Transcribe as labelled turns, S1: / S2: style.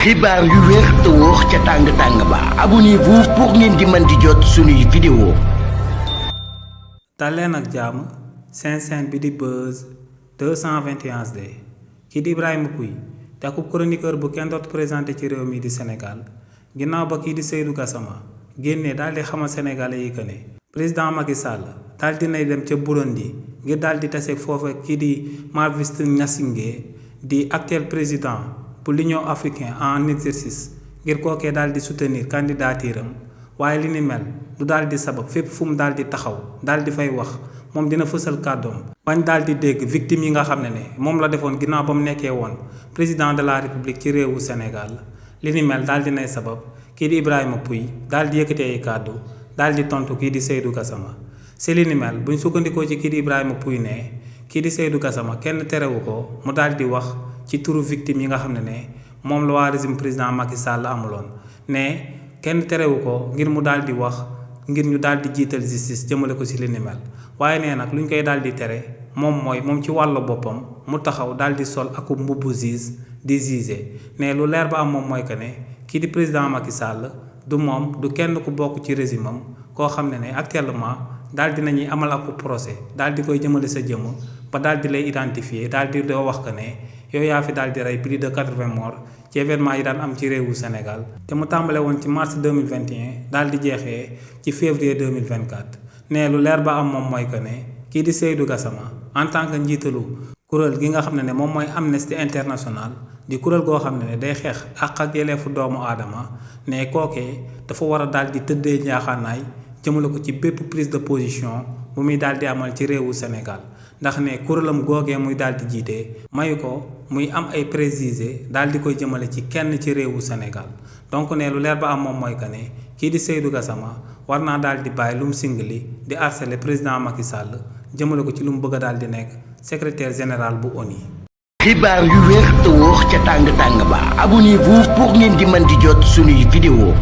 S1: xibaar yu wér te wóor ca tàng ba abonnez-vous pour ngeen di mën di jot suñuy vidéo.
S2: daleen ak jàmm seen bi di Buzz 221 HD kii di Ibrahima Pouye te akub chroniqueur bu kenn dootu présenté ci réew mi di Sénégal ginnaaw ba kii di Seydou Gassama génnee daal di xamal sénégalais yi que ne président Macky Sall daal dinay dem ca Burundi ngir daal di tase foofa kii di Marvis Ngassingué di actuel président bu l'Union africaine en exercice ngir kookee daal di soutenir candidaturam waaye li ni mel du daal di sabab fépp fu mu daal di taxaw daal di fay wax moom dina fësal kàddoom bañ daal di dégg victime yi nga xam ne moom la defoon ginnaaw ba mu nekkee woon président de la république ci réewu Sénégal li ni mel daal di nay sabab kii di Ibrahima Pouye daal di yëkkatee ay kàddu daal di tontu kii di Seydou Gassama si li ni mel buñ sukkandikoo ci kii di Ibrahima Pouye ne kii di Seydou Gassama kenn terewu ko mu daal di wax ci turu victime yi nga xam ne moom la waa régime président Macky Sall amuloon ne kenn terewu ko ngir mu daal di wax ngir ñu daal di jiital justice jëmale ko ci li ni mel waaye nee nag lu ñu koy daal di tere moom mooy moom ci wàllu boppam mu taxaw daal di sol ak mbubbu juge di juger ne lu leer ba am moom mooy que ne kii di président Macky Sall du moom du kenn ku bokk ci régime am koo xam ne actuellement daal di nañuy amal ak procès daal di koy jëmale sa jëmm ba daal di lay identifier daal di doo wax que ne yow yaa fi daal di rey plus de 80 morts ci événement yi daan am ci réewu Sénégal te mu tàmbale woon ci mars 2021 daal di jeexee ci février 2024 ne lu leer ba am moom mooy que ne kii di Seydou Gassama en tant que njiitalu kuréel gi nga xam ne moom mooy Amnesty International di kuréel goo xam ne day xeex àq ak yelleefu doomu aadama ne kookee dafa war a daal di tëddee njaaxaanaay jëmale ko ci bépp prise de position bu muy daal di amal ci réewu Sénégal ndax ne kuréelam googee muy daal di jiite mayu ko muy am ay préjugés daal di koy jëmale ci kenn ci réewu Sénégal donc ne lu leer ba am moom mooy que ne kii di Seydou Gassama war naa daal di bàyyi lu mu singli di harceler président Macky Sall jëmale ko ci lu mu bëgg a daal di nekk secrétaire général bu ONU.
S1: xibaar yu wér te wóor ca tàng ba abonnez-vous pour ngeen di mën di jot suñuy vidéo.